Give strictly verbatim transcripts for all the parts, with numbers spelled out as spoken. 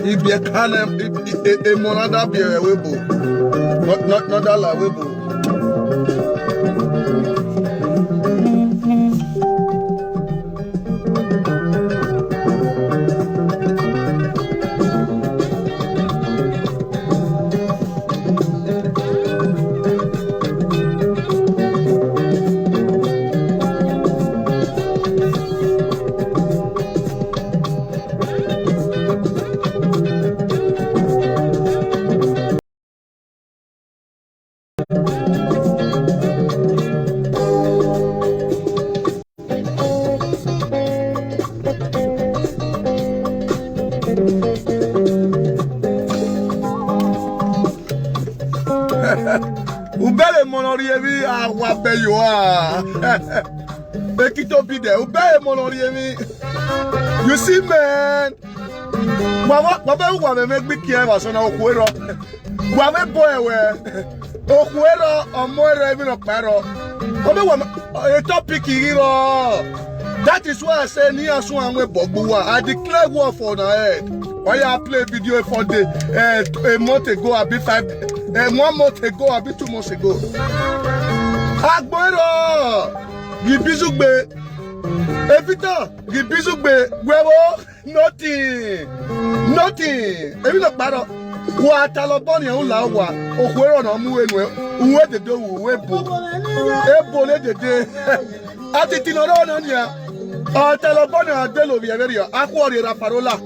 Ibie kanem, e, e, e, monada bie webo. Not, not, not that la webo. Ubele monori evi awa beyo a. Ekito bide. Ubele monori evi. You see, man. Wa wa wa be wa me me gbi ki e wa so na okuero. Wa me bo ewe. Okuero omo ere evi no paro. Wa me wa me, e topic iro. That is why I say ni asun anwe bogbuwa. I declare war for una head. Why I play video for the, eh, a month ago, abi five, eh, one month ago, abi two months ago. Agbero, gibizugbe. Evita, gibizugbe. Wewo, nothing. Nothing. Ebi no paro. Wa ta lo boni o la wa. Okuero na mu enu e. Uwe dede, uwe bo. Ebo le dede. Atiti no ro no nia. Ata lo boni ade lo bi eberia. Akwori Rafarola.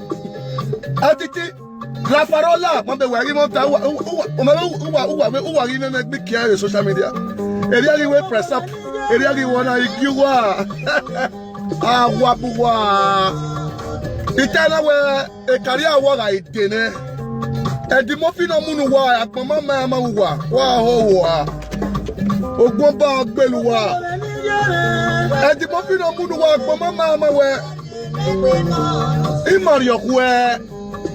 Atiti Rafarola, mo be wari mo ta wa, wa, wa, wa, wa, wa, ri me me gbi ki e social media. Eri ari we press up. Eri ari wona igi wa. Awa buwa. Itana we e kari awa ga idene. Edi mo fi no munu wa, akpama ma ma wa. Wa ho wa. Ogbon ba gbelu wa. Edi mo fi no munu wa, akpama ma ma we. Imari okwe.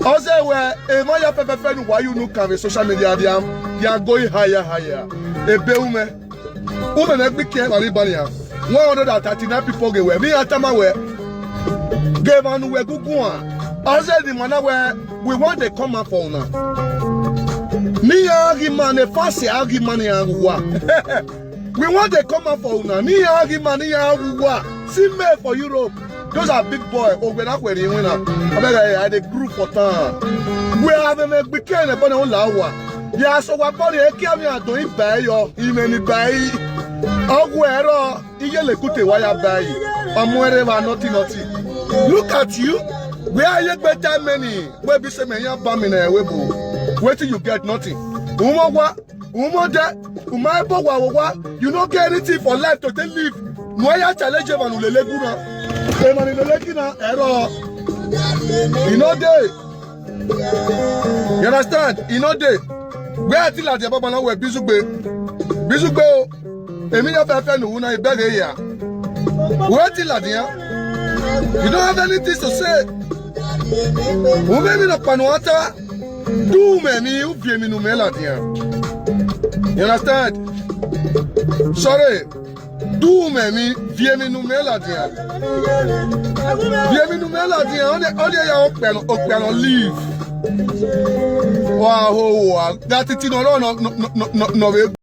Oze we, e ma ya pepe fe nu wa you nu kave social media dia. Ya going higher, higher. Ebe ume. Ume me gbi ke mari bani ya. One hundred and thirty-nine people ge we. Mi atama we. Ge manu we gugu a. Oze di mana we. We want the come out for una. Ni ya gi man e fasi a gi man ya wa. We want the come out for una. Ni ya gi man ya wa. See me for Europe. Those are big boy. Oh, when I wear you, I beg I, I the group for town. We have a big can upon a lawa. Ya so wa body e kia mi ato ibe yo. Imeni bai. Aguero. Iye le kute wa ya bai. Omo ere wa nothing, nothing. Look at you. Where you better many? Where be say me ya ba me na we bo. Wetin you get? Nothing. Umo wa, umo de, umo ebo wa wa wa. You no get anything for life to take live. No ya challenge man ulele guna. E man ulele guna ero. You know dey. You understand? You know dey. Where I tell the baba na we bizugbe. Bizugbe o. Emi ya fe fe nu na ibere ya. Where tell the ya? You don't have anything to say. Ume mi no panu ata. Do me mi, u vie mi nu me la dia. You understand? Sorry. Do me mi, vie mi nu me la dia. Vie mi nu me la dia. Only, only ya open, open leave. Wa ho wa. That it no no no no no no no.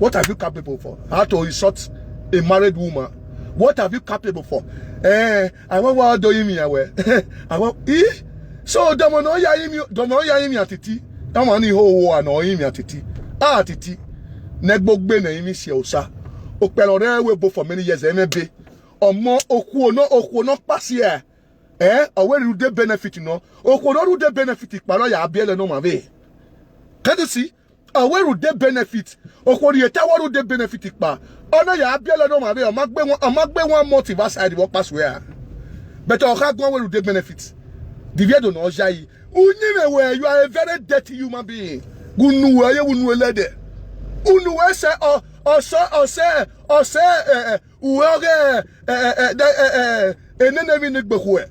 What are you capable for? How to insult a married woman? What are you capable for? Eh, I want what do you mean? I want eh? So the man ya him, the man ya him atiti. That man he ho wo no him atiti. Ah, atiti. Negbo gbe na him si osa. Okpelo re we bo for many years, eh, maybe. Omo okuo no, okuo no pass here. Eh, awe ru de benefit no. Okuo no ru de benefit pa lo ya abiele no ma ve. Can't you see? Awe ru de benefit. Okuo ri eta wa ru de benefit pa. Ona ya abiele no ma ve. Oma gbe one, oma gbe one month if aside wo pass where. But oka gwan we ru de benefit. The video no jai. Unyi me we, you are a very dirty human being. Unu we, ye unu elede. Unu we se o, o se, o se, o se, eh, eh, uwe oge, eh, eh, eh, de, eh, eh, enene mi ni gbekwe.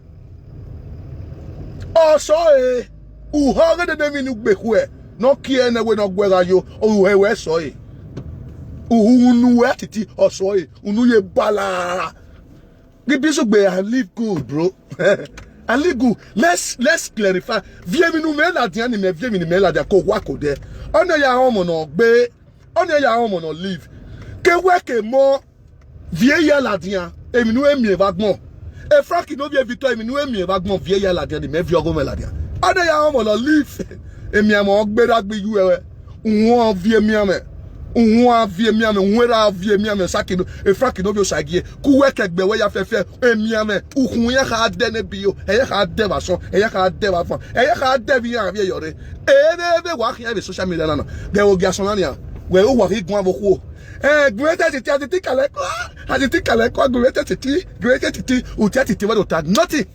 O so e, uho oge enene mi ni gbekwe. No ki ene we no gwega yo, o uhe we so e. Uhu unu we atiti, o so e, unu ye bala. Gibisugbe, I live good, bro. I live good. Let's, let's clarify. Vie mi nu me la dia ni me, vie mi ni me la dia ko wa ko de. Ona ya homo no gbe. Ona ya homo no live. Ke we ke mo. Vie ya la dia. Emi nu emi eva gbon. E Frank no vie Victor, emi nu emi eva gbon. Vie ya la dia ni me, vie ogo me la dia. Ona ya homo no live. Emi amo gbe da gbe yu ewe. Won vie mi ame. Won vie mi ame. Won ra vie mi ame. Saki no. E Frank no bio sagie. Ku we ke gbe we ya fefe. Emi ame. Uhun ya ha de ne bio. E ya ha de ba so. E ya ha de ba fun. E ya ha de bi ya vie yore. E be be wa hia be social media na na. Ge o ge aso na ni a. We o wa hi gun abo ku o. Eh, gbe te ti, ti ti kale ko. Ati ti kale ko, gbe te ti. Gbe te ti. U te ti wa do ta. Nothing.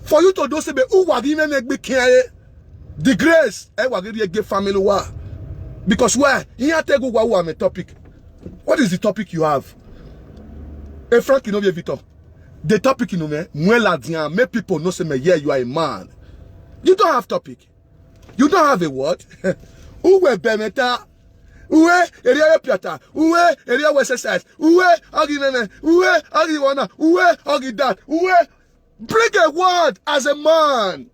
For you to do se be u wa gi me ne gbe kin aye. The grace, e wa gi ri ege family wa. Because why? He had to go wa wa me topic. What is the topic you have? E Frank, you know, Victor. The topic, you know, me, mwe la dia, make people know say me, yeah, you are a man. You don't have topic. You don't have a word. Uwe bemeta. Uwe area piata. Uwe area exercise. Uwe agi nene. Uwe agi wana. Uwe agi that. Uwe, bring a word as a man.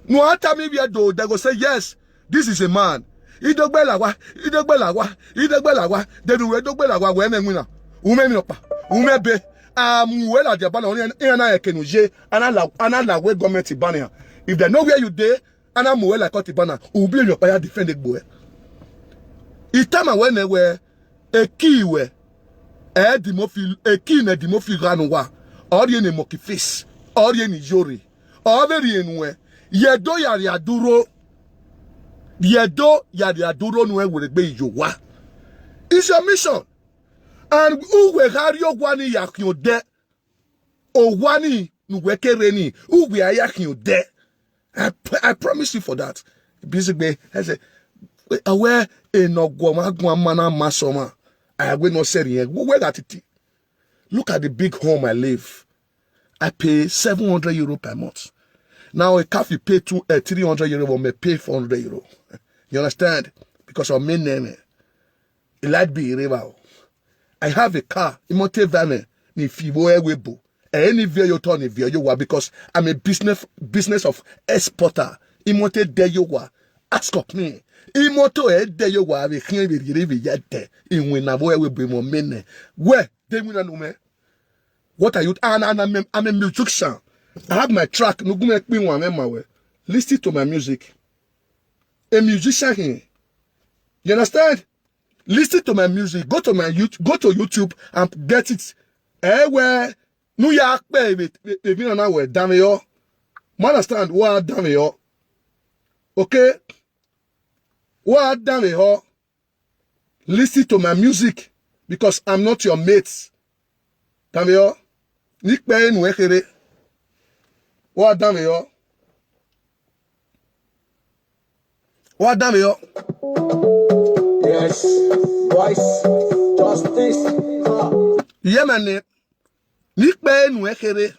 No matter me where though, they go say, "Yes, this is a man." Idogbe lawa, idogbe lawa, idogbe lawa. They do we dogbe lawa, we me ngwina. Ume mi opa. Ume be. Um, we la dia bana, oni, ena ekenu je. Ana la, ana la we government bana. If they know where you dey, ana mo we la koti bana. Ubi mi opa ya defend egbo e. Itama we ne we, eki we. E di mo fi, eki ne di mo fi ganu wa. Ori ene mo ki face. Ori ene yori. Ori ene we. Ye do ya ya duro. Ye do ya ya duro nu e were gbe yo wa. It's your mission. And uwe hari ogwani ya kiode. Ogwani nu we kere ni. Uwe aya kiode. I, I promise you for that. Bizigbe, I say, awe enogwo ma gwa mana masoma. I will not say yen. Where that it? Look at the big home I live. I pay seven hundred euro per month. Now a car you pay two, uh, three hundred euro, but me pay four hundred euro. You understand? Because of my name, eh, it like be river. I have a car, imote van, ni fibo ewebo. Any vehicle you turn a vehicle you are, because I'm a business, business of exporter. Imote de you are. Ask of me. Imoto e de you are, we can't be really be yet there. In when I wear will be more men. Where? They will not know me. What are you? And, and I'm, a, I'm a musician. I have my track. No go make me one, my way. Listen to my music. A musician here. You understand? Listen to my music. Go to my YouTube. Go to YouTube and get it. Eh, where? No, ya pe if you know where damn you. Man, understand what damn you. Okay? What damn you. Listen to my music because I'm not your mate. Damn you. Nick Payne, where? What damn you. Wa da mi yo. Yes. Voice. Justice. Ha. Ye mane. Ni pe nu ekere.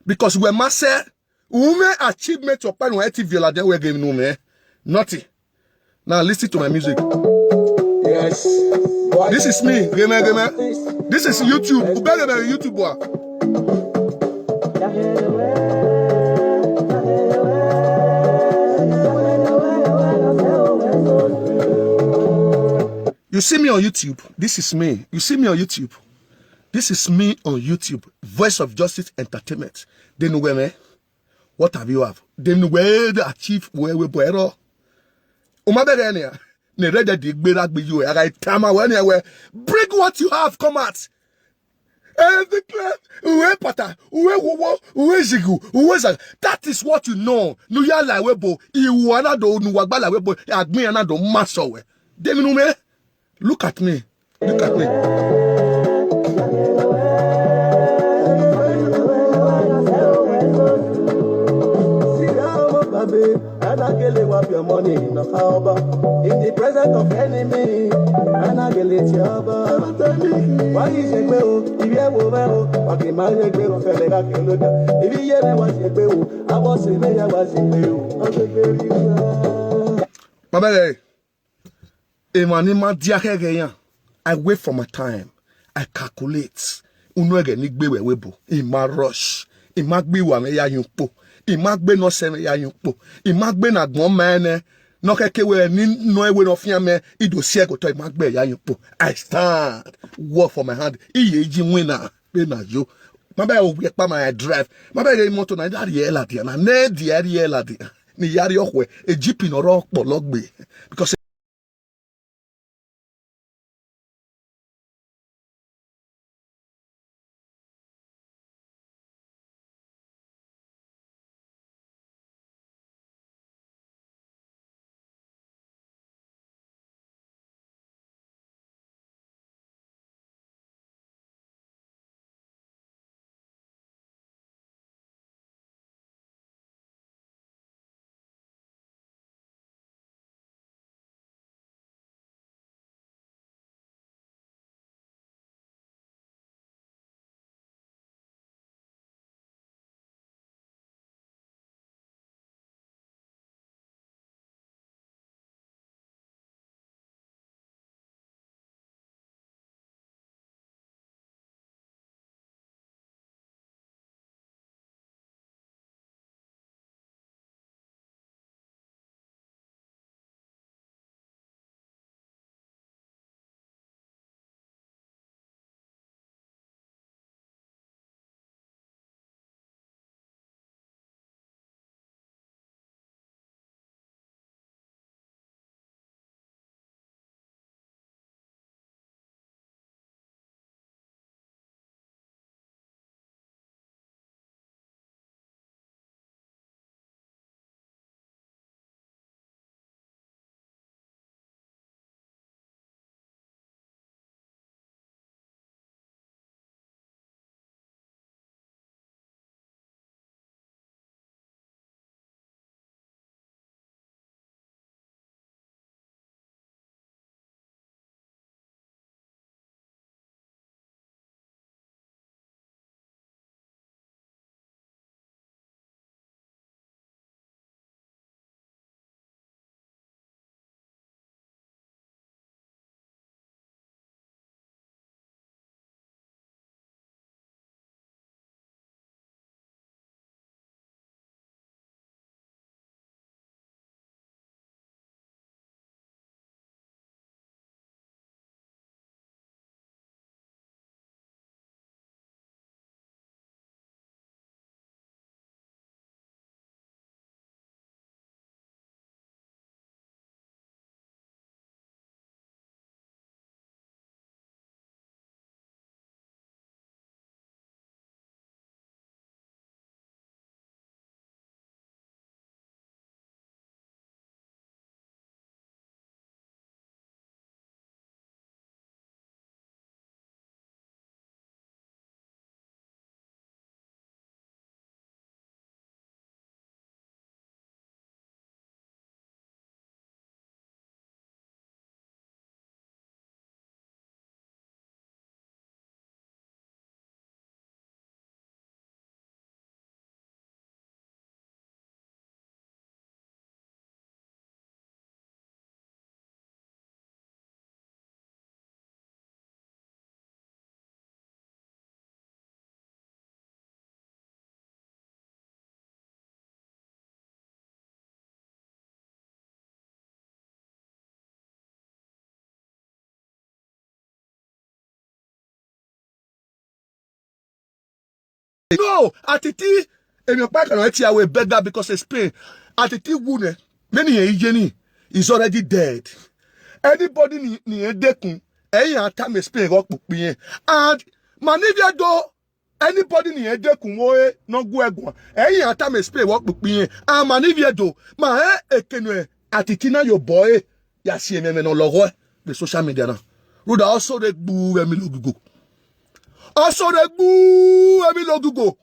Because we ma se. Ume achievement o pa nu e ti viola de we game nu me. Nothing. Now listen to my music. Yes. This is me, Reme Reme. This is YouTube. Ubere be YouTube wa. You see me on YouTube. This is me. You see me on YouTube. This is me on YouTube. Voice of Justice Entertainment. They know where, man. What have you have? They know where they achieve where we boy. Umabere anya. Ne ready the gbera gbe you. I tama when you were. Bring what you have. Come out. Every class, uwe pata, uwe wowo, uwe zigu, uwe zag. That is what you know. Nu ya la webo, iwu anado, nu wagba la webo, agmi anado maso we. They know me. Look at me. Look at me. Anagele wap your money in the harbor. In the presence of enemy, Anagele tiaba. Why is it well? If you ever well, what the man is well, fell back and look. If you hear what you well, I was in there, I was in there. My brother, Emani ma dia hege ya. I wait for my time. I calculate. Unu ege ni gbe we webo. Ima rush. Ima gbe wa me ya yun po. Ima gbe no se me ya yun po. Ima gbe na gbon me ne. No keke we ni no ewe no fia me. Ido si ego to ima gbe ya yun po. I stand. War for my hand. Iye ji winner. Be na yo. Ma be o we pa my drive. Ma be ge moto na da ri e la dia na. Ne dia ri e la dia. Ni yari okwe. E jeep no ro po lo gbe. Because No, Atiti, emi okpa kan eti awe beggar because of Spain. Atiti wu ne, many ye yeni is already dead. Anybody ni ni edekun, eyin ata me Spain go pupi yen. And manivia do, anybody ni edekun wo e no gu egun. Eyin ata me Spain wo pupi yen. And manivia do, ma e ekenu e Atiti na yo boy. Ya si eme me no logo e the social media na. Ruda also de gbu emi logugo. Also de gbu emi logugo.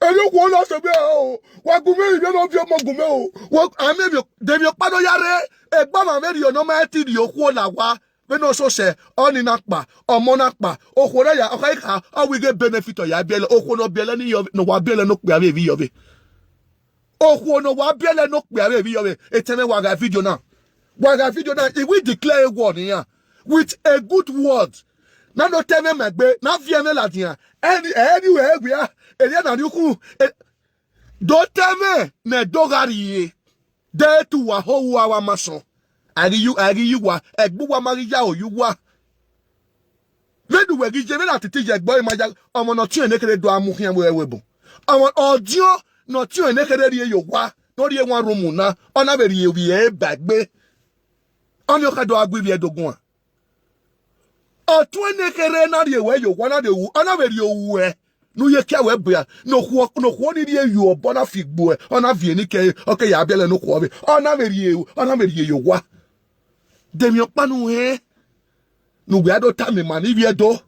Eyo kuo na se be o. Wa gume ibe no bi omo gume o. Wa ame bi de bi opa no yare. Egba ma me ri o no ma ti ri o kuo la wa. Be no so se oni na pa, omo na pa. Okuo na ya, oka ika, o wi ge benefit o ya biele. Okuo no biele ni yo, no wa biele no pe ave vi yo ve. Okuo no wa biele no pe ave vi yo ve. Eteme wa ga video na. Wa ga video na. He will declare a war ni ya with a good word. Na no teme me gbe, na vie me la dia. Any anywhere we are. Eri na ni ku. Do teme ne do gari ye. De tu wa ho wa wa maso. Ari yu, ari yu wa. Egbu wa mari ya o yu wa. Vedu we gi je, ve na titi je gbo ima ja. Omo no tien ne kere do amu hian we we bo. Omo odio no tien ne kere ri yo wa. No ri e wan room na. Ona ve ri e wi e bagbe. Oni o ka do agui vi e dogun a. Otu ne kere na ri e we yo wa na de wu. Ona ve ri o wu e. Nu ye kia we bia. No kuo, no kuo ni ri e yo bo na fi gbo e. Ona vi e ni ke, oke ya biele no kuo ve. Ona ve ri e, ona ve ri e yo wa. De mi opa nu he. Nu we ado ta me mani vi e do.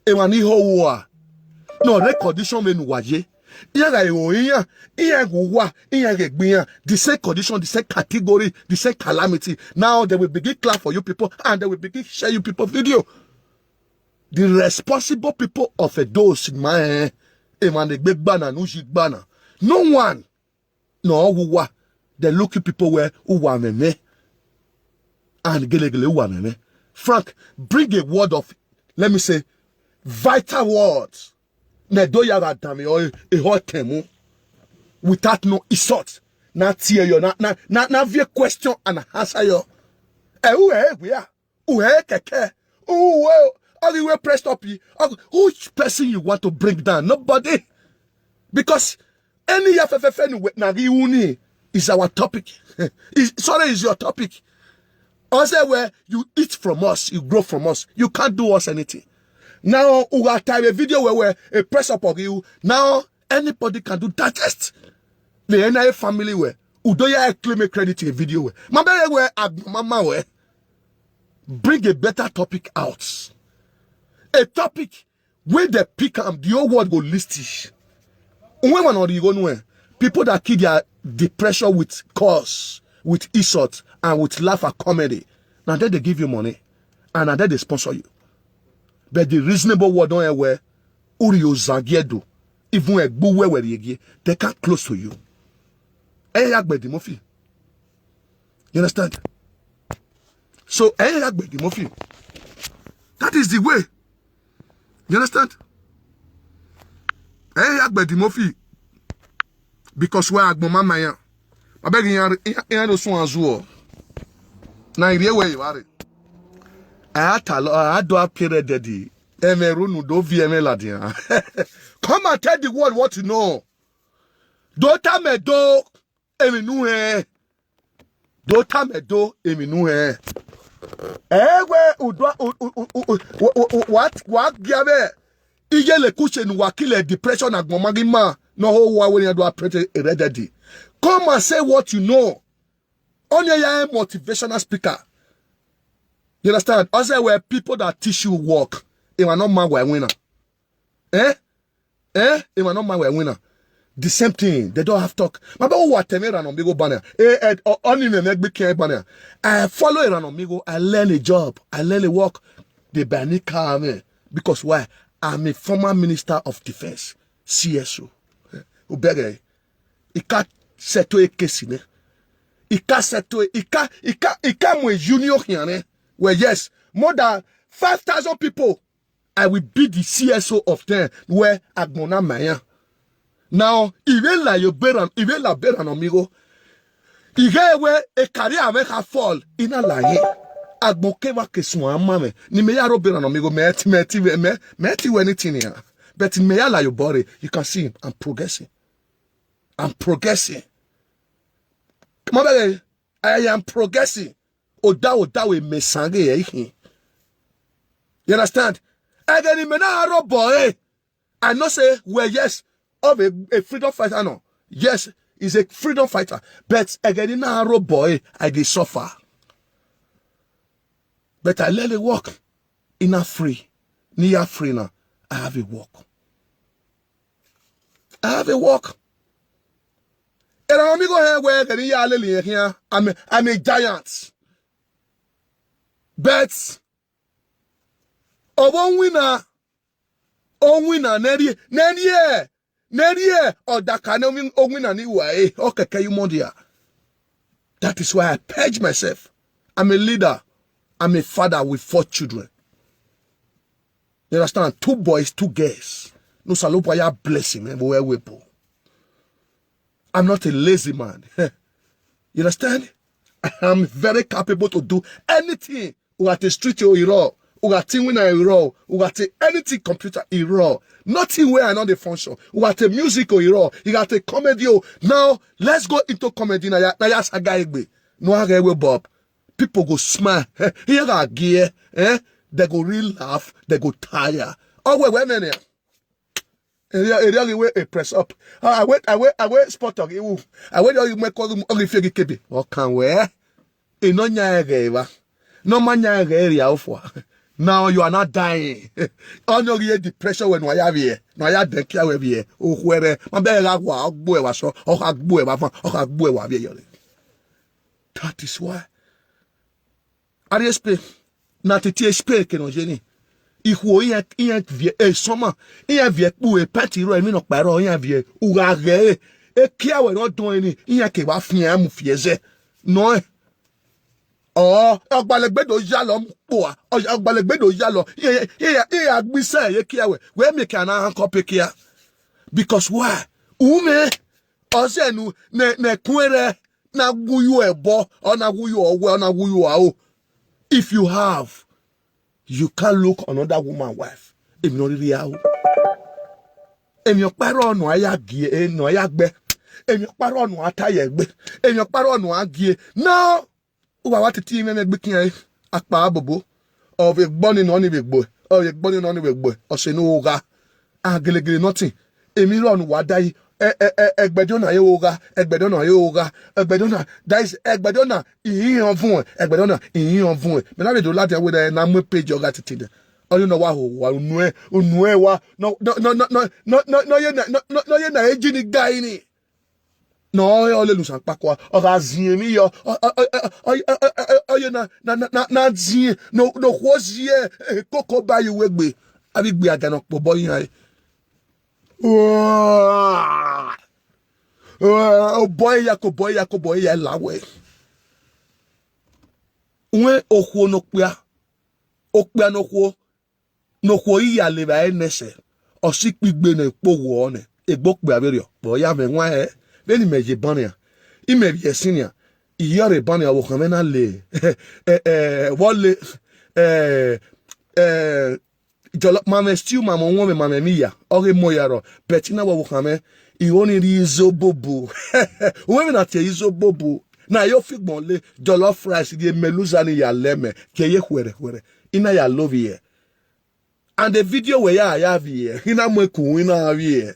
E mani ho wa. No re condition me nu wa ye. Iya ga e o iya, iya gu wa, iya ge gbin ya. The same condition, the same category, the same calamity. Now they will begin clap for you people and they will begin share you people video. The responsible people of Edo State, man, e man de gbe gbana, nu ji gbana. No one, no who wa. They look you people where who wa me me. And gele gele who wa me me. Frank, bring a word of, let me say, vital words. Ne do ya ga dami o e hot temu. Without no insult. Na tie yo, na, na, na, na vie question and answer yo. E who e we are. Uhe keke. Uwe, all the way pressed up. Which person you want to bring down? Nobody. Because any yafefefe nu we na ri uni is our topic. Is, sorry, is your topic. Ose where you eat from us, you grow from us. You can't do us anything. Now, uga time a video where we a press up of you. Now, anybody can do digest. The N I A family where Udoya claim a credit in a video where. My baby where, mama where. Bring a better topic out. A topic where the pick am, the whole world go list it. When one or you go nowhere, people that kill their depression with curse, with insult, and with laugh and comedy, now then they give you money, and now then they sponsor you. But the reasonable word don't where Uri Ozagiedo, even a boo where they can't close to you. Eh, ya gbedi mofi. You understand? So, eh, ya gbedi mofi. That is the way. You understand? Eh, ya gbedi mofi. Because where agbon mama ya. I beg you, you, you, you, you, na iri ewe you are. I had a lo-, I had to appear daddy. Eme runu do vi eme ladia. Come and tell the world what you know. Do ta me do, emi nu he. Do ta me do, emi nu he. Ewe udwa, u-, u-, u-, u-, u-, wa-, wa-, wa-, wa-, giave. Iye le kuche nu wakile depression agbon magi ma. No ho wa we ni do appreciate a red daddy. Come and say what you know. Only a motivational speaker. You understand? Also, where people that teach you work, if I not man, why winner? Eh? Eh? If I not man, why winner? The same thing. They don't have talk. My boy, what tell me run on big banner. Eh, eh, o-, only me make big care banner. I follow a run on migo. I learn a job. I learn a work. They buy me car, man. Because why? I'm a former minister of defense, C S O. Eh, Obere. Ika seto a case, ne? Ika seto, ika, ika, ika mo junior here, ne? Well, yes, more than five thousand people. I will be the C S O of them where Agbona Maya. Now, even la yo beran, even la beran amigo. Ige we a career we ha fall in a lie. Agbo keva ke swan mame. Ni me ya ro beran amigo, me ti, me ti, me, me ti we anything here. But in Meyala Yobore, you can see him. I'm progressing. I'm progressing. Come on, baby. I am progressing. Oda, oda, we me sange, eh, eh. You understand? Again, in Mena Aro boy, I know say, well, yes, of a, a freedom fighter, no. Yes, he's a freedom fighter. But again, in Aro boy, I dey suffer. But I let it work. Enough free. Near free now. I have a work. I have a work. And I'm go here where again, yeah, lily here. I'm a, I'm a giant. But, oh, one winner. Oh, winner. Neri, neri, eh. Neri, eh. Oh, that can only, oh, winner, ni wa, eh. Okay, can you, Mondia? That is why I purge myself. I'm a leader. I'm a father with four children. You understand? Two boys, two girls. No, Salopo, I bless him, eh, but where we po. I'm not a lazy man. You understand? I'm very capable to do anything. We got a street, oh, you know. We got thing, we know, you know. We got a anything computer, you know. Nothing where I know the function. We got a music, oh, you know. You got a comedy, oh. Now, let's go into comedy. Now, ya-, now, ya saga egbe. No, I get we Bob. People go smile. Eh, here I gear. Eh? They go real laugh. They go tire. Oh, wait, wait a minute. Area, area, we, eh, press up. Ah, I wait, I wait, I wait, spot of you. I wait, you make all the, all the figure kebi. What can we? E no nya ege eva. No ma nya ege area ofwa. Now you are not dying. Only you depression when we have here. No, I had the care we here. Oh, where? My beg, I go, I'll go, I saw. Oh, I go, I found. Oh, I go, I have here. That is why. Ari espe. Na titi espe ke no jeni. Ihuo iya, iya vie, eh, soma. Iya vie kpu e pati ro, emi no pa ro, iya vie. Uga ge, eh. E kia we no don eni. Iya ke wa fie amu fie ze. No, eh. Oh, ogbalegbedo ya lo mu po a. Oh, ogbalegbedo ya lo. Iya, iya, iya, gbise ye kia we. We me kia na anko pe kia. Because why? Ume. Ose nu, ne, ne kwere. Na gu you ebo, or na gu you owe, or na gu you are. If you have, you can't look another woman wife. If not really out. Emi okparo no aya gie, eh, no aya gbe. Emi okparo no ataye gbe. Emi okparo no agie. Now, uwa wa titi me me gbikin, eh. Akpa bobo. Of a gboni no ni be gbo. Of a gboni no ni be gbo. O se no ga. Ah, gele gele nothing. Emi ro nu wa dai. E, e, e, egbedo na ye oga. Egbedo na ye oga. Egbedo na. That is egbedo na. Iyan fun. Egbedo na. Iyan fun. Me na be do lati we na mu page oga titi de. Oyo no wa ho wa unu e, unu e wa. No, no, no, no, no, no, no, ye na, no, no, no, ye na eji ni guy ni. No, oyo le lu san pakwa. Oga zin mi yo. O, o, o, o, o, o, o, oyo na, na, na, na, na zin. No, no, wo zie. Eh, koko ba you we gbe. Abi gbe aga no po boy yan. Wah! Wah! O boy ya ko boy ya ko boy ya lawe. Wen okwo no pia. O pia no kwo. No kwo iya le ba enese. O si pigbe no ipo wo ne. Egbo pe averio. Bo ya me nwa e. Be ni me je bania. I me bi esinia. Iyo re bania wo kan me na le. Eh, eh, wo le. Eh, eh, Jolo, mame stew, mame won me, mame miya. Oge moyaro. Betina wa wokame. I oni ri izo bobo. Uwe mi na te izo bobo. Na yo figbon le. Jollof rice, ye meluza ni ya leme. Ke ye hwere hwere. Ina ya love ye. And the video we ya, ya vi ye. Ina mwe ku, ina vi ye.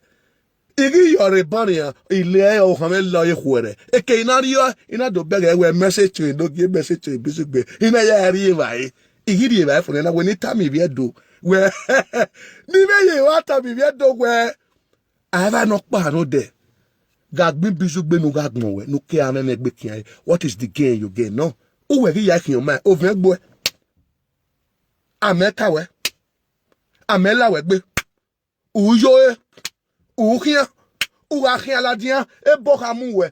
Igi yore bania, ile ya wokame lo ye hwere. Eke ina rio, ina do bege we message to, do give message to, bizugbe. Ina ya ri vai. Igidi eba efo na we ni tami bi edo. We. Ni me ye wa tami bi edo we. Ava no pa no de. Ga gbin bizu gbe nu ga gbon we. Nu ke ame me gbe kian. What is the gain you gain? No. Uwe gi ya kian ma. O ven gbo. Ame ka we. Ame la we gbe. Uyo e. Uhian. Uga hian la dian. E bo ha mu we.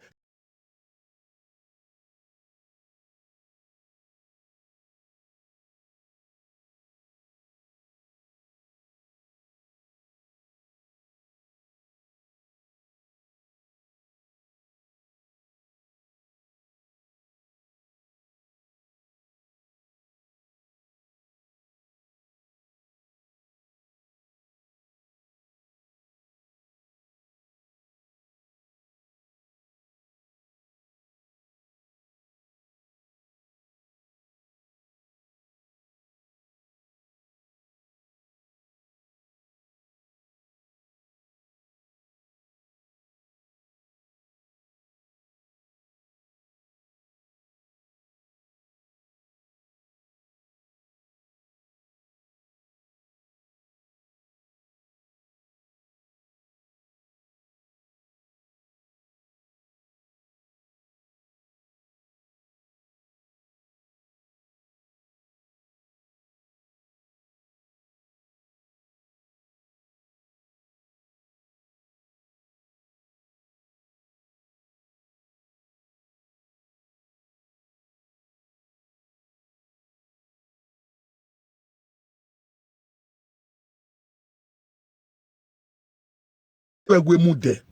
Wegwe mu de.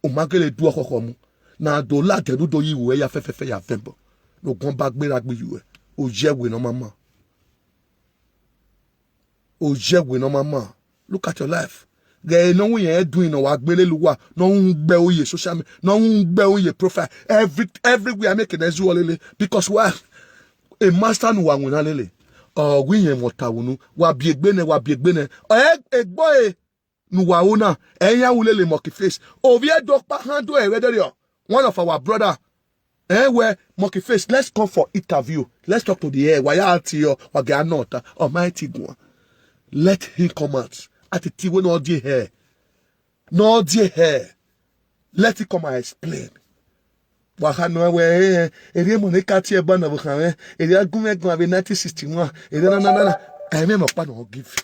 O magele du ọkọkọ mu. Na do la de du do yi we ya fẹfẹfẹ ya vẹnbọ. No gun ba gbera gbe yu e. O je we no mama. O je we no mama. Look at your life. Ge no we yen doing no wa gbele luwa. No un gbe oye social media. No un gbe oye profile. Every everywhere make it as well lele. Because why? A master nu wa wuna lele. O we yen mo ta wunu. Wa bi egbe ne, wa bi egbe ne. E egbo e nu wa ona. E ya wu lele monkey face. O vi e do pa hando e we de yo. One of our brother. Eh, where monkey face, let's come for interview. Let's talk to the air. Why are you, why are not? Almighty God. Let him come out. At the T V, no dear hair. No dear hair. Let him come and explain. Waka no we eh, eri mo ne ka ti e ba na bo kan eh, eri agun me gun abi nineteen sixty-one, eri na na na na. I me mo pa no give.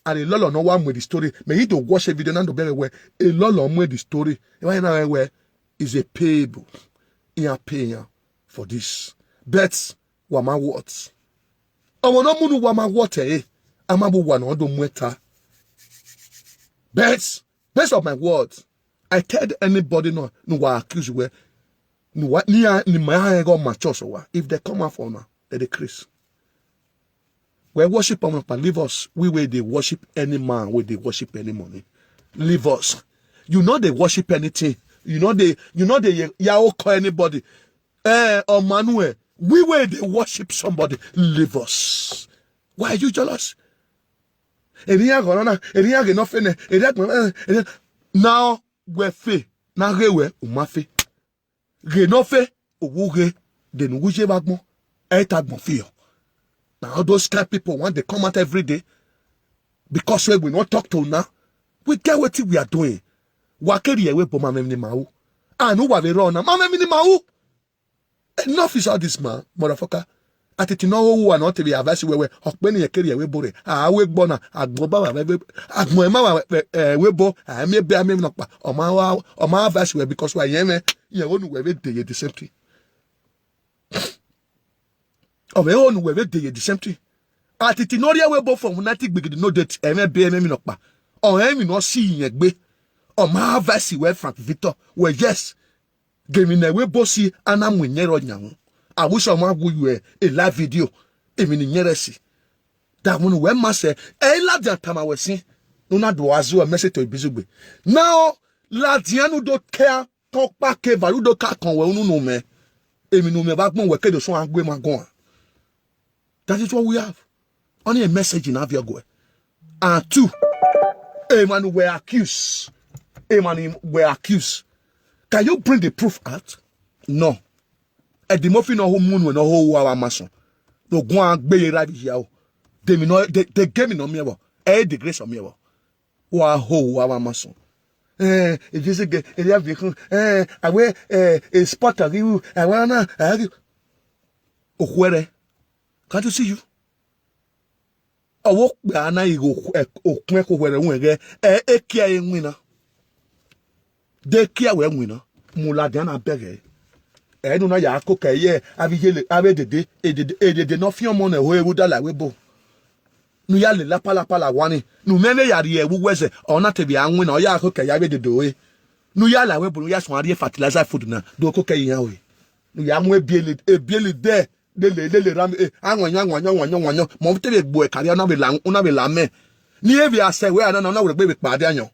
And a lot of no one with the story. May you to watch a video now to be aware. A lot of with the story. Why now where is a payable. In a paying for this. But what my what? I want no munu what my what eh. I'm a one on the mweta. But based on my words, I tell anybody no no wa accuse where no what ni a ni my go mature so wa. If they come out for now, they decrease. We worship am up, leave us. We where they worship any man, where they worship any money. Leave us. You know they worship anything. You know they you know they yao call anybody. Eh, or Manuel. We where they worship somebody. Leave us. Why are you jealous? Eriya gorana, eriya ge no fene, eriya gorana, eriya now we fe, na ge we umafe. Ge no fe, owu ge, de nu guje bagbon, e ta gbon fi o. Now all those kind people want they come out every day because we will not talk to now. We get what we are doing. Wa keri ewe bo ma me ni ma u. Anu wa ve ro na ma me ni ma u. Enough is all this, man, motherfucker. Atiti no who are not to be advice wewe. Okpeni ye keri ewe bore. A we gbona. Agbon ba wa we. Agbon e ma wa we bo. A me be a me no pa. O ma wa o ma advice we because wa yen me. Ye onu we be dey the same thing. O we onu we be dey the same thing. Atiti no ri ewe bo from ninety gbigidi no date. E me be e me mi no pa. O e mi no si yen gbe. O ma advice we Frank Victor. We yes. Gemi na we bosi ana mu nyero nyawo. I wish I want you a live video. Emi ni nyere si. That one we must say, e la dia tama we si. No na do azu a message to Ibizugbe. Now, la dia nu do care, talk back, e valu do ka kon we unu no me. Emi no me ba gbon we kedo so angwe ma go. That is what we have. Only a message in Aviogwe. And two, a man were accused. A man were accused. Can you bring the proof out? No. E di mo fi no ho munu no ho wa mason. No go and be right here. They me no they, they gave me no me. E the grace of me. Wa ho wa mason. Eh, if you say get area vehicle, eh, I wear eh a spot of you. I wanna. I have you. Okwere. Can't you see you? Owo pe ana igo okun ko were won ge e e ki e nwina. De ki e we nwina. Mu la de na bege. E nu na ya ko ke ye abi yele abi dede edede edede no fi omo na ho ewu dala we bo. Nu ya le la pala pala wani. Nu meme ya ri ewu weze ona te bi anwina o ya ko ke ya be dede o e. Nu ya la we bo nu ya so ari fertilizer food na do ko ke yan o e. Nu ya mu ebiele ebiele de lele lele ram eh anwanyo anwanyo anwanyo anwanyo mo te be gbo e kari na be la una be la me ni e bi ase we ana na we gbe be pade anyo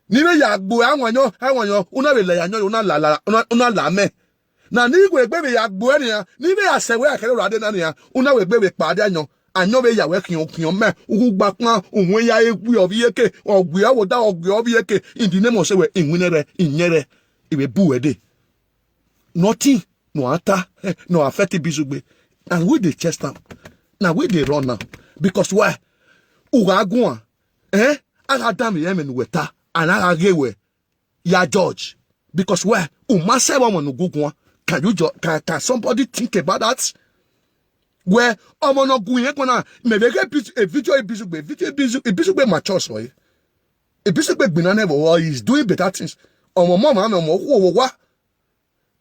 ni be ya gbo anwanyo anwanyo una be la ya anyo una la la una la me na ni we gbe be ya gbo e ni ya ni be ase we akere ro ade na ni ya una we gbe be pade anyo anyo be ya we kion kion me ugu gba pon uwe ya egbe obi eke ogbe owo da ogbe obi eke in the name of se we inwinere inyere iwe bu we de nothing no ata eh, no affect Ibizugbe and we dey chest am na we dey run am because why uga agun eh aga dam ye me nu weta and aga ge we ya judge because why u ma se wa mo nu gugun can you judge can, can somebody think about that where omo no gun yen kona me be get a video Ibizugbe video Ibizugbe mature so eh Ibizugbe gbina never is doing better things omo mo ma me omo wo wo wa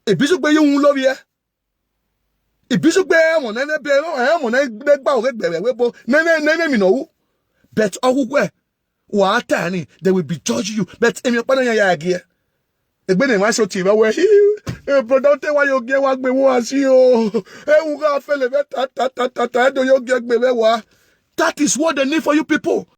Ibizugbe yi won lo bi e. Ibizugbe e won nene be e won nene be gba o gbe we bo nene nene mi no wu. But ogugwe Wa tani, they will be judge you. But emi pa na ya ya gi. Egbe ne ma so ti ba we. Eh, brother, te wa yo ge wa gbe wo asi o. Eh, u ga fele be ta ta ta ta ta do yo ge gbe be wa. That is what they need for you people.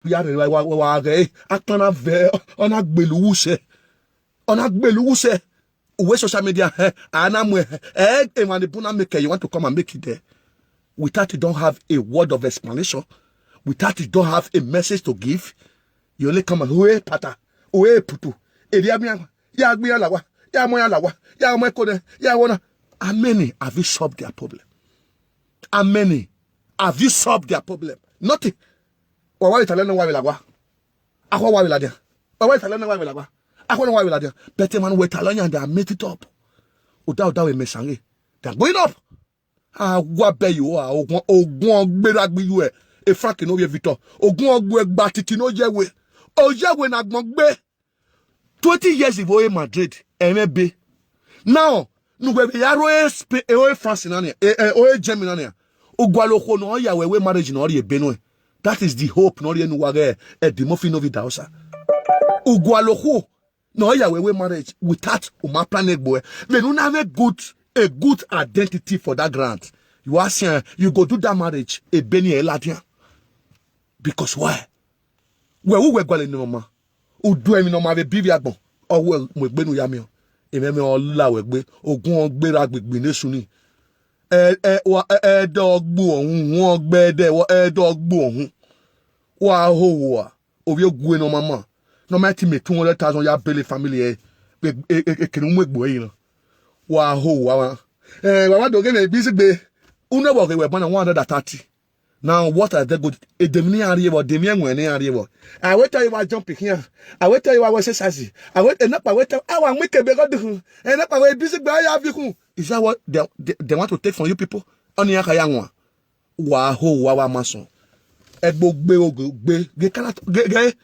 ya re wa wa wa ge akana ve ona gbelu wuse. Ona gbelu wuse. Uwe social media, eh, ana mwe, eh, eh, man, the puna make, you want to come and make it there. Without you don't have a word of explanation, without you don't have a message to give, you only come and, "Uwe pata, uwe putu, eri abia, ya agbi ya lawa, ya mo ya lawa, ya mo kone, ya wona." How many have you solved their problem? How many have you solved their problem? Nothing. Wa wa itale na wa lawa. Akwa wa la dia. Wa wa itale na wa lawa. Akwa na wa la dia. But man, we tala nya, they made it up. Uda uda we mesange. They are going up. Ah, wa be you are. Ogun, ogun gbera gbi you, eh. E Frank no ye Victor. Ogun ogbe gba titi no ye we. O ye we na gbon gbe. Twenty years ago in Madrid, M L B. Now, no we ya ro e Spain, e o e France na ni, e, e o e Germany na ni. Ugwalo ko no ya we we marriage no ri e Benue. That is the hope no ri enu wa ge, e di mo fi no vi da osa. Ugwalo ko no ya we we marriage without uma plan egbo e. Then una have a good, a good identity for that grant. You are saying you go do that marriage, e Benue e ladian. Because why? We u we gwale no ma. Udu emi no ma ve bivi agbon. Owe mo gbe nu ya mi o. Emi mi o la we gbe. Ogun ogbe ra gbigbi ne suni. E, e, wa, e, e, do gbu ohun, won gbe de, wa, e, do gbu ohun. Wa ho wa. Ovi ogu no mama. No ma ti me two hundred thousand ya bele family e. E, e, e, e, kenu mu egbo e na. Wa ho wa wa. E, wa wa do ge me busy gbe. Unu wo ge we bana one hundred and thirty. Now, what are they good? E dem ni ari ewo, dem ni enwe ni ari ewo. I will tell you what jump here. I will tell you what was exercise. I will enough. I will tell. I want make a big do. Enough. I will busy by ya bi kun. Is that what they, they, they want to take from you people? Oni aka ya nwa. Wa ho wa wa mason. Egbo gbe ogo gbe ge kana ge ge.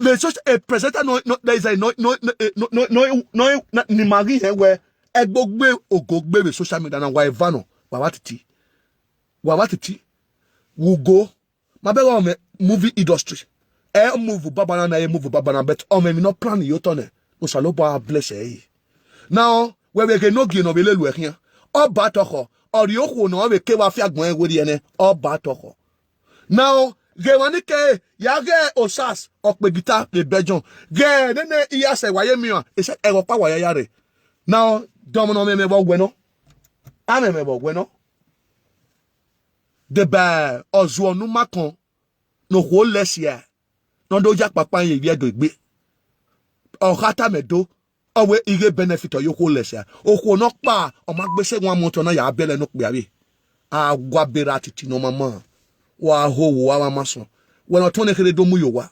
The social a presenter no no there is a no no no no no no no ni magi he we. Egbo gbe ogo gbe with social media na wa evano. Wa wa titi. Wa wa titi. We go. Ma be wa me movie industry. E move babana na e move babana, but o me mi no plan yo to ne. O sa lo ba bless e. Now, we we ge no gi no be le lu e kian. O ba to ko. O ri o ko no we ke wa fi agbon e we ri ene. O ba to ko. Now, ge wa ni ke ya ge osas o pe guitar le bejon. Ge ne ne iya se wa ye mi an. E se e go pa wa ya ya re. Now, domo no me me bo gwe no. A me me bo gwe no. Deba ozu onu makan no ho lesia. No do ja papa ye ye do gbe. O khata me do. Owe ige benefit o yo ho lesia. O ho no pa o ma gbe se one month na ya bele no pe abi. Agwa bera titi no mama. Wa ho wo wa ma so. We no to ne kere do mu yo wa.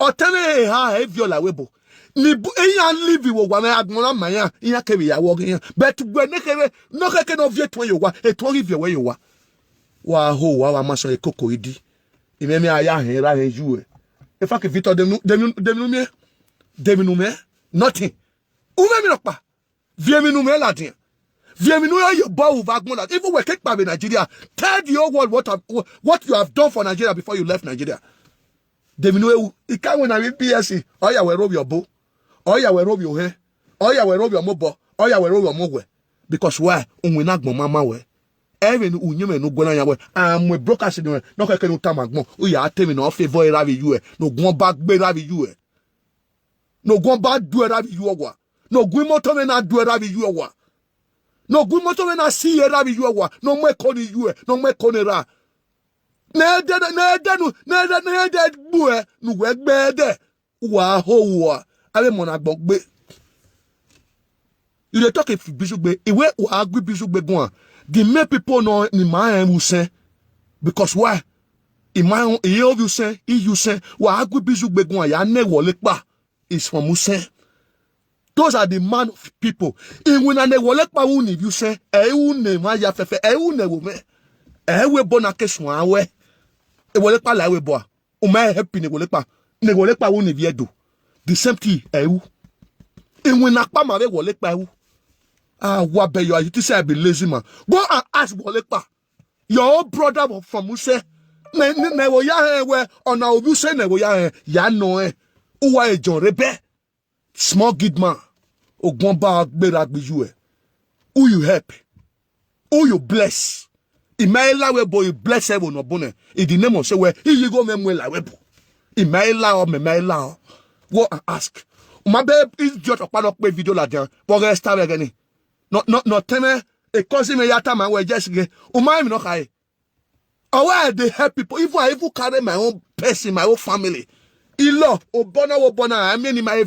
Oteme ha e viola webo. Ni bu e ya live wo wa me agbon la ma ya. Iya ke bi ya wo ya. But we ne kere no keke no vie to yo wa. E to ri vie we yo wa. Wa ho wa wa ma so e koko idi. Ime mi aya he ra he ju e. In fact, Victor dem dem dem me. Dem me. Nothing. Ume mi no pa. Vieminu me la din. Vieminu yo yo bo u vagbon that. Even we take back Nigeria. Tell the whole world what have, what you have done for Nigeria before you left Nigeria. Devinu ewu. Ika we na B S C. Oya we robi obo. Oya we robi ohe. Oya we robi omobo. Oya we robi omogwe. Because why? Unwe na gbon mama we. Even unye me no gwe na ya we. Am we broke as no. No keke no tama gbon. Uya temi no favor e ravi you e. No gbon ba gbe ravi you e. No gbon ba du e ravi you ogwa. No gwi moto me na du e ravi you ogwa. No gwi moto me na si e ravi you ogwa. No me koni you e. No me koni ra. Ne de ne de nu ne de ne de gbu e nu we gbe de. Wa ho wa. Ave mo na gbon gbe. You dey talk if Bizugbe, iwe wa agbi Bizugbe go on. The main people no ni ma en use. Because why? I ma en, i o use, i use. Wa agbi Bizugbe go on, ya ne wole pa. Is from use. Those are the man of people. Iwe na ne wole pa u ni use. E u ne ma ya fefe, e u ne wo me. E we bo na kesun awe. E wole pa la we bo. Uma e help ne wole pa. Ne wole pa u ni vie do. The same thing, e u. Iwe na pa ma we wole pa u. Ah, wa be yo, you think say I be lazy man. Go and ask wole pa. Your own brother wa from use. Ne ne ne wo ya he we, ona obi use ne wo ya he. Ya no e. Uwa e John Rebe. Small good man. Ogbon ba gbera gbe you e. Who you help? Who you bless? Imaela webo, he bless heaven no bune. In the name of say where he go me mwela webo. Imaela o, me maela o. Go and ask. Uma be idiot okpa no pe video la dia. But get star again. No, no, no teme. E cause me yata man we just ge. Uma mi no kai. Or why I dey help people? Even I even carry my own person, my own family. Ilo, obona, obona, I mean, in my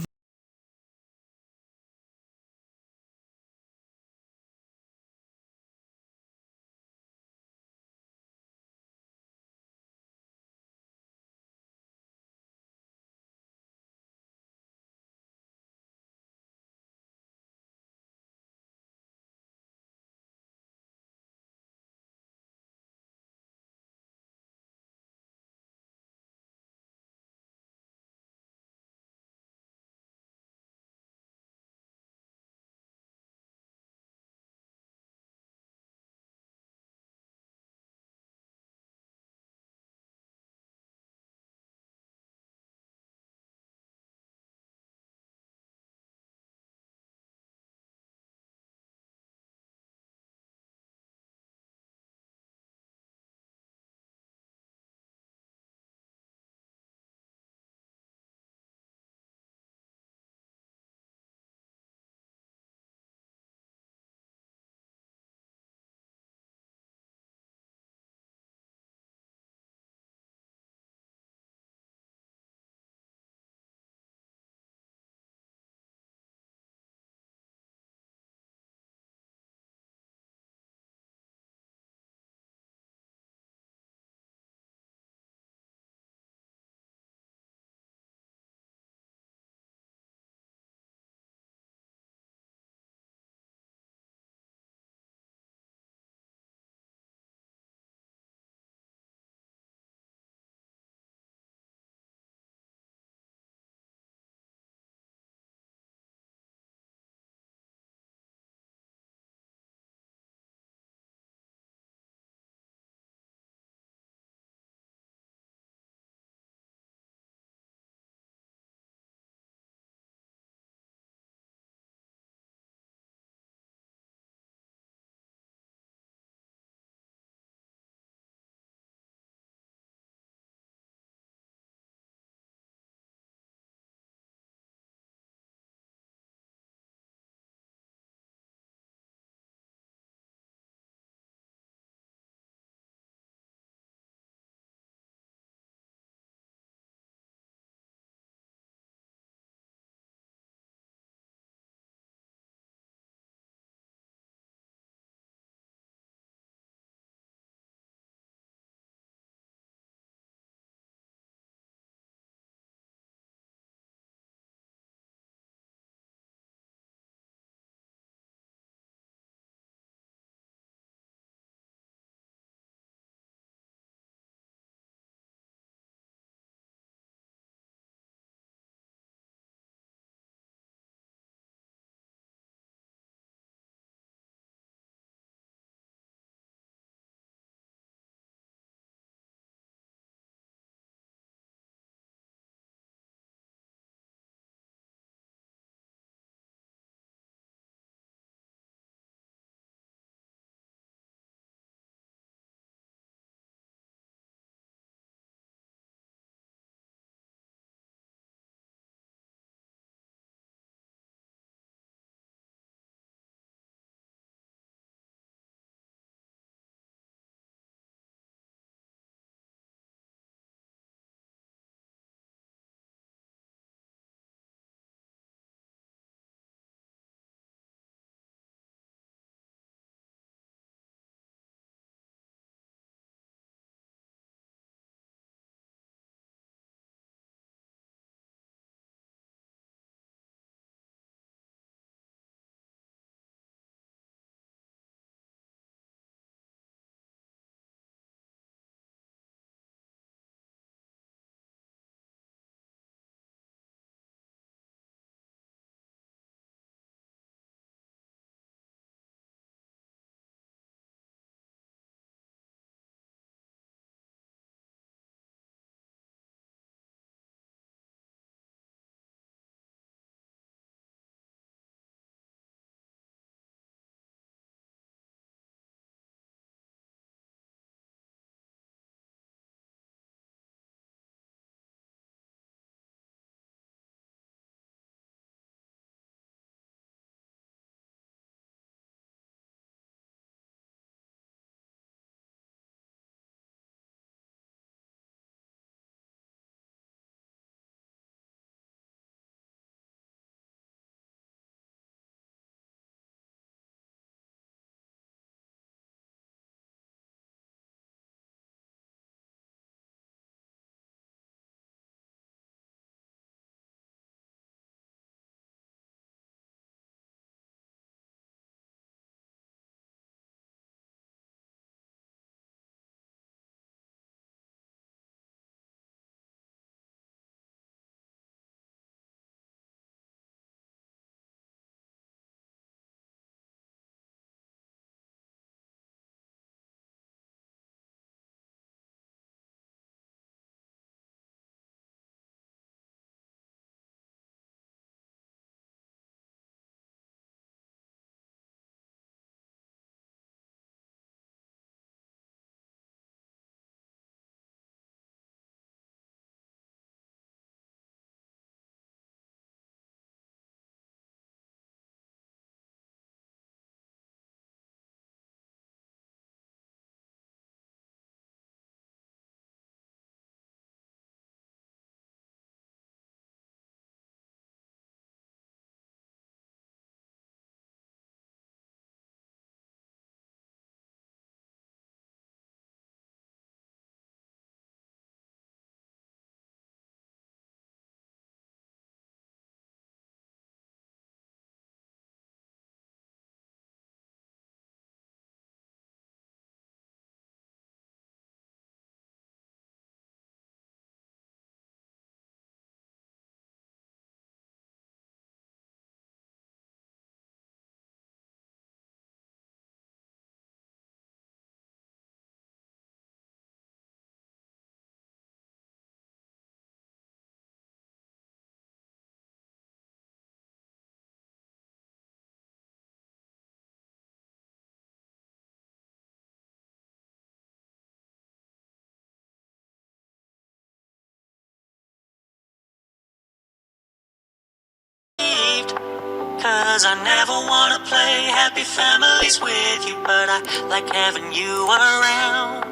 Cause I never wanna play happy families with you, but I like having you around.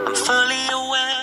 I'm fully aware